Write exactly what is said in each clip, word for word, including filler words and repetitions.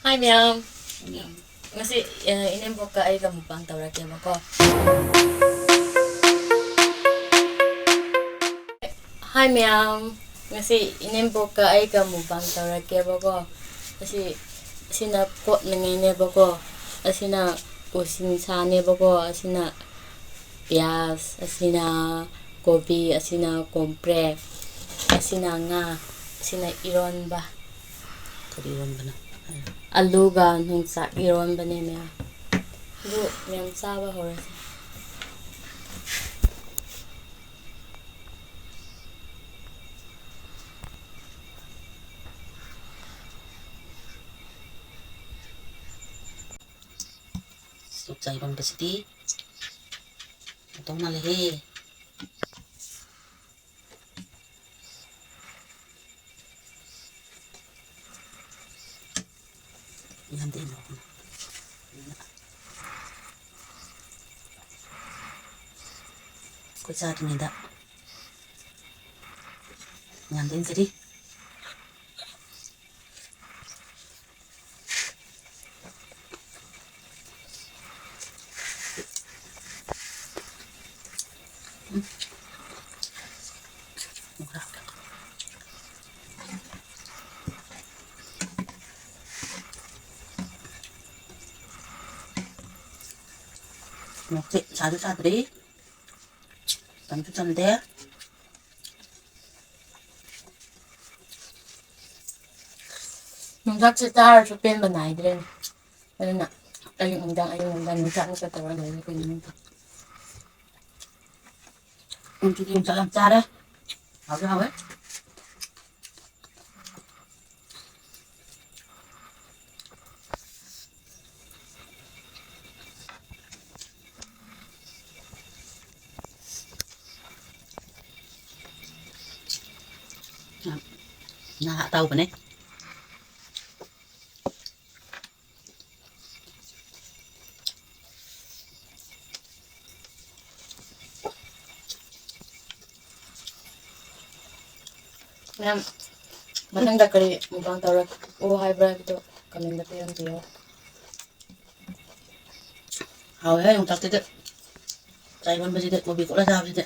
Hi ꯃꯌꯥꯝ, ꯉꯁꯤ ꯑ, ꯏꯅꯦꯝꯕꯣꯛꯀ ꯑꯩꯒ mukbang ꯇꯧꯔꯛꯀꯦꯕꯀꯣ꯫ Hi ꯃꯌꯥꯝ, ꯉꯁꯤ ꯏꯅꯦꯝꯕꯣꯛꯀ ꯑꯩꯒ mukbang ꯇꯧꯔꯛꯀꯦꯕꯀꯣ꯫ ꯑꯁꯤ, ꯑꯁꯤꯅ ꯀꯣꯠꯅꯉꯥꯏꯅꯦꯕꯀꯣ, ꯑꯁꯤꯅ ꯎꯁꯤꯡꯁꯥꯅꯦꯕꯀꯣ, ꯑꯁꯤꯅ ꯄꯤꯌꯥꯁ, ꯑꯁꯤꯅ ꯀꯣꯕꯤ, ꯑꯁꯤꯅ ꯀꯣꯝꯄ꯭ꯔꯦꯛ, ꯑꯁꯤꯅ ꯉꯥ, ꯑꯁꯤꯅ ꯏꯔꯣꯟꯕ꯫ ꯀꯔꯤ ꯏꯔꯣꯟꯕꯅꯣ? ꯑꯂꯨꯒ ꯌꯣꯡꯆꯥꯛ ꯏꯔꯣꯟꯕꯅꯦ ꯃꯌꯥꯝ꯫ ꯑꯗꯨ ꯃꯌꯥꯝ ꯆꯥꯕ ꯍꯧꯔꯁꯦ꯫ ꯌꯣꯡꯆꯥꯛ ꯏꯔꯣꯟꯕꯁꯤꯗꯤ ꯍꯥꯎꯗꯧ ꯃꯥꯜꯂꯦꯍꯦ꯫ ꯌꯥꯝꯗꯤ ꯏꯜꯂꯛꯀꯅꯨ꯫ ꯑꯩꯈꯣꯏ ꯆꯥꯗ꯭ꯔꯤꯉꯩꯗ ꯌꯥꯝꯗꯤ ꯏꯟꯖꯔꯤ꯫ ꯃꯣꯔꯣꯛꯁꯦ ꯁꯥꯁꯨ ꯁꯥꯗ꯭ꯔꯤ, ꯆꯝꯁꯨ ꯆꯝꯗꯦ꯫ ꯌꯣꯡꯆꯥꯛꯁꯦ ꯆꯥꯔꯁꯨ ꯄꯦꯟꯕ ꯅꯥꯏꯗ꯭ꯔꯦꯅꯦ꯫ ꯑꯗꯨꯅ ꯑꯌꯨꯛ ꯅꯨꯡꯗꯥꯡ, ꯑꯌꯨꯛ ꯅꯨꯡꯗꯥꯡ ꯌꯣꯡꯆꯥꯛ ꯉꯥꯛꯇ ꯇꯧꯔ ꯂꯩꯔꯦ ꯑꯩꯈꯣꯏ ꯏꯃꯨꯡꯗ꯫ ꯀꯨꯝꯁꯤꯗꯤ ꯌꯣꯡꯆꯥꯛ ꯌꯥꯝ ꯆꯥꯔꯦ꯫ ꯍꯥꯎꯁꯨ ꯍꯥꯎꯋꯦ꯫ ꯉꯥ ꯑꯇꯥꯎꯕꯅꯦ꯫ ꯃꯌꯥꯝ, ꯃꯊꯪꯗ ꯀꯔꯤ mukbang ꯇꯧꯔꯛ-, ꯑꯣ ꯍꯥꯏꯕ꯭ꯔꯥ ꯍꯥꯏꯕꯗꯣ ꯀꯃꯦꯟꯗ ꯄꯤꯔꯝꯕꯤꯌꯣ꯫ ꯍꯥꯎꯋꯦ ꯌꯣꯡꯆꯥꯛꯁꯤꯗꯤ꯫ ꯆꯥꯏ ꯑꯣꯟꯕꯁꯤꯗꯤ, ꯀꯣꯕꯤ ꯀꯣꯠꯂ ꯆꯥꯕꯁꯤꯗꯤ꯫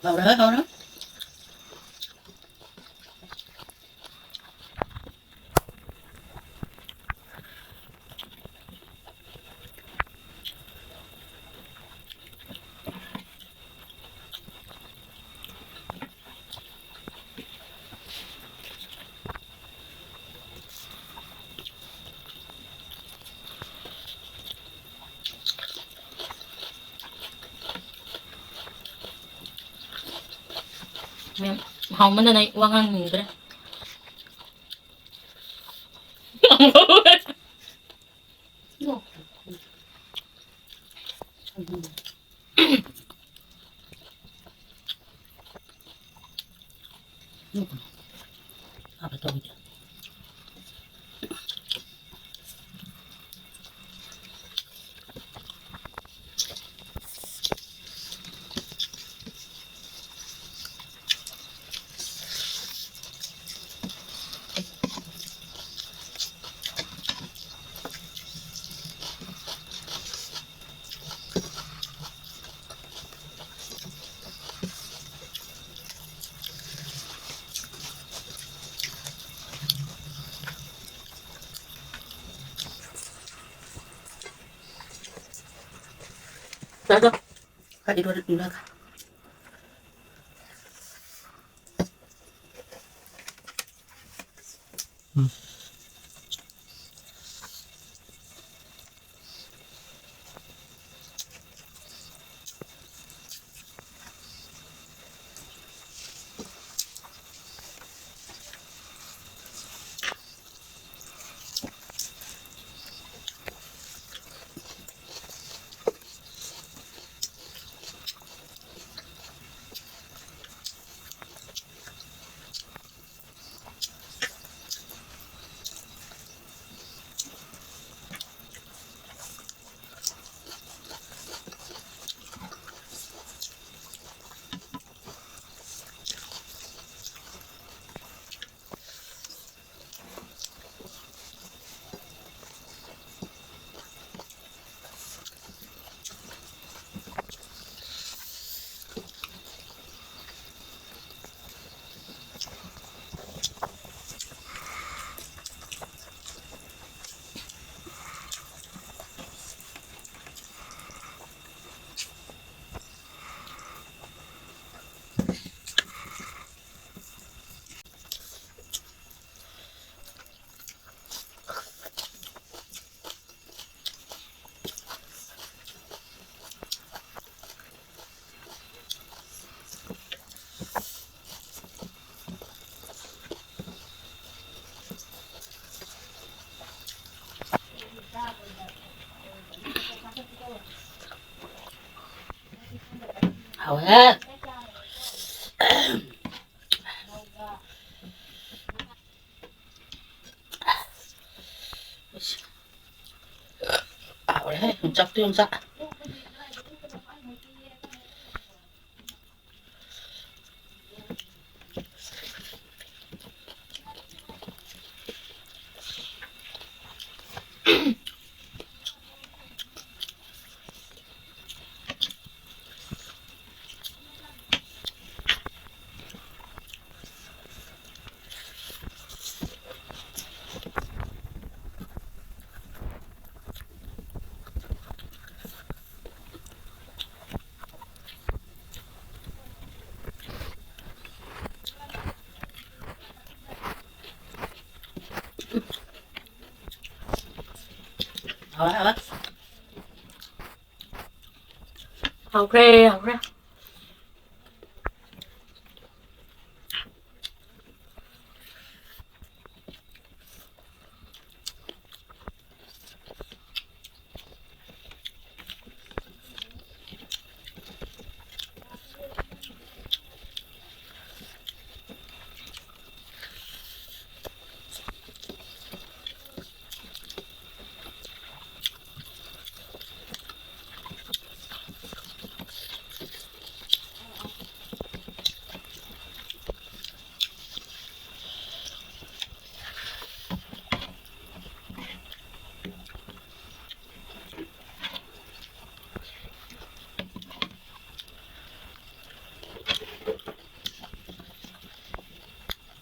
ꯍꯥꯎꯔꯦ, ꯍꯥꯎꯔꯦ꯫ ꯃꯦꯝ, ꯍꯥꯎꯃꯟꯗꯅ ꯑꯩ ꯋꯥ ꯉꯥꯡꯅꯤꯡꯗ꯭ꯔꯦ꯫ ꯅꯣ꯫ ꯎꯝ꯫ ꯎꯝ꯫ ꯍꯥꯞꯄ ꯇꯧꯗꯦ꯫ ꯆꯥꯗꯣ꯫ ꯈꯔ ꯏꯔꯣꯜ-, ꯏꯔꯣꯜꯂꯒ꯫ ꯎꯝ꯫ ꯍꯥꯎꯔꯦ꯫ ꯍꯥꯎꯔꯦꯍꯦ, ꯌꯣꯡꯆꯥꯛꯇꯨ ꯌꯣꯡꯆꯥꯛ꯫ ꯍꯥꯎꯔꯦ, ꯍꯥꯎꯔꯦ꯫ ꯍꯥꯎꯈ꯭ꯔꯦ, ꯍꯥꯎꯈ꯭ꯔꯦ꯫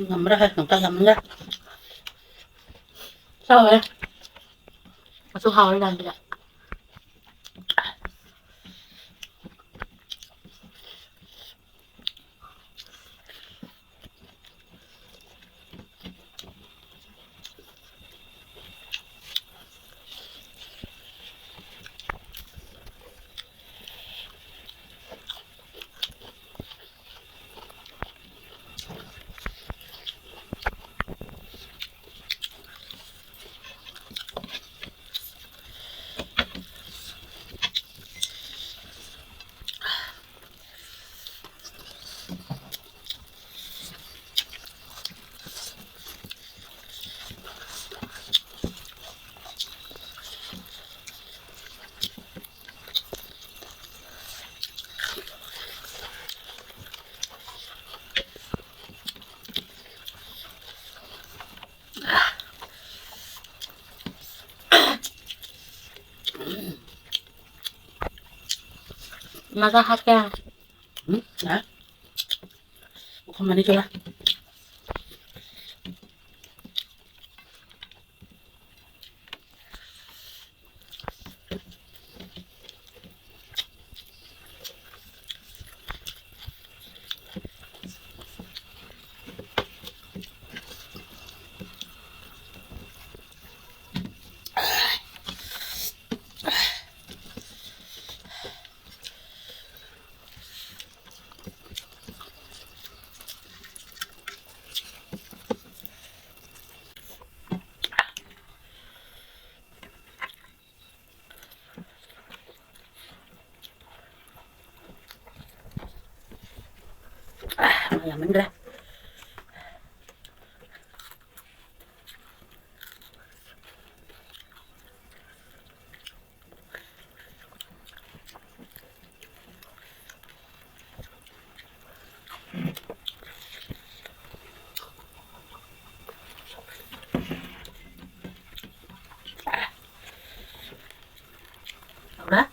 ꯉꯝꯃꯔꯣꯏ, ꯌꯣꯡꯆꯥꯛ ꯌꯥꯝꯃꯟꯈ꯭ꯔꯦ꯫ ꯆꯥꯎꯔꯦ꯫ ꯑꯁꯨꯛ ꯍꯥꯎꯔ ꯀꯥꯟꯁꯤꯗ꯫ ꯃꯖꯥ ꯍꯥꯞꯀꯦ꯫ ꯎꯝ, ꯌꯥꯔꯦ꯫ ꯄꯨꯈꯝ ꯑꯅꯤ ꯆꯣꯜꯂꯦ꯫ ꯃꯥ ꯌꯥꯝꯃꯟꯈ꯭ꯔꯦ꯫ ꯍꯥꯎꯔꯦ꯫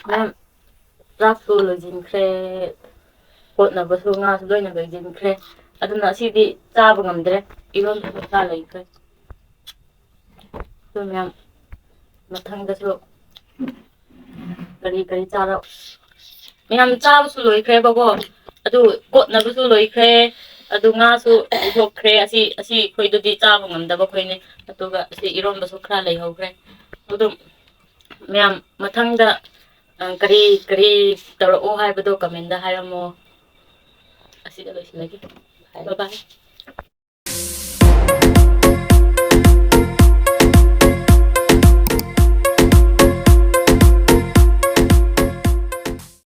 ꯃꯌꯥꯝ, ꯆꯥꯛꯁꯨ ꯂꯣꯏꯁꯤꯟꯈ꯭ꯔꯦ, ꯀꯣꯠꯅꯕꯁꯨ ꯉꯥꯁꯨ ꯂꯣꯏꯅ ꯂꯣꯏꯁꯤꯟꯈ꯭ꯔꯦ꯫ ꯑꯗꯨꯅ ꯑꯁꯤꯗꯤ ꯆꯥꯕ ꯉꯝꯗ꯭ꯔꯦ, ꯏꯔꯣꯟꯕꯁꯨ ꯈꯔ ꯂꯩꯈ꯭ꯔꯦ꯫ ꯑꯗꯨ ꯃꯌꯥꯝ, ꯃꯊꯪꯗꯁꯨ ꯀꯔꯤ ꯀꯔꯤ ꯆꯥꯔꯛ-, ꯃꯌꯥꯝ ꯆꯥꯕꯁꯨ ꯂꯣꯏꯈ꯭ꯔꯦꯕꯀꯣ, ꯑꯗꯨ ꯀꯣꯠꯅꯕꯁꯨ ꯂꯣꯏꯈ꯭ꯔꯦ, ꯑꯗꯨ ꯉꯥꯁꯨ ꯂꯣꯏꯊꯣꯛꯈ꯭ꯔꯦ꯫ ꯑꯁꯤ, ꯑꯁꯤ ꯑꯩꯈꯣꯏꯗꯨꯗꯤ ꯆꯥꯕ ꯉꯝꯗꯕ ꯑꯩꯈꯣꯏꯅꯦ꯫ ꯑꯗꯨꯒ ꯑꯁꯤ ꯏꯔꯣꯟꯕꯁꯨ ꯈꯔ ꯂꯩꯍꯧꯈ꯭ꯔꯦ꯫ ꯑꯗꯨꯝ ꯃꯌꯥꯝ ꯃꯊꯪꯗ, ꯑ, ꯀꯔꯤ ꯀꯔꯤ ꯇꯧꯔꯛꯑꯣ ꯍꯥꯏꯕꯗꯣ comment ꯍꯥꯏꯔꯝꯃꯣ꯫ ꯑꯁꯤꯗ ꯂꯣꯏꯁꯤꯜꯂꯒꯦ꯫ Bye bye꯫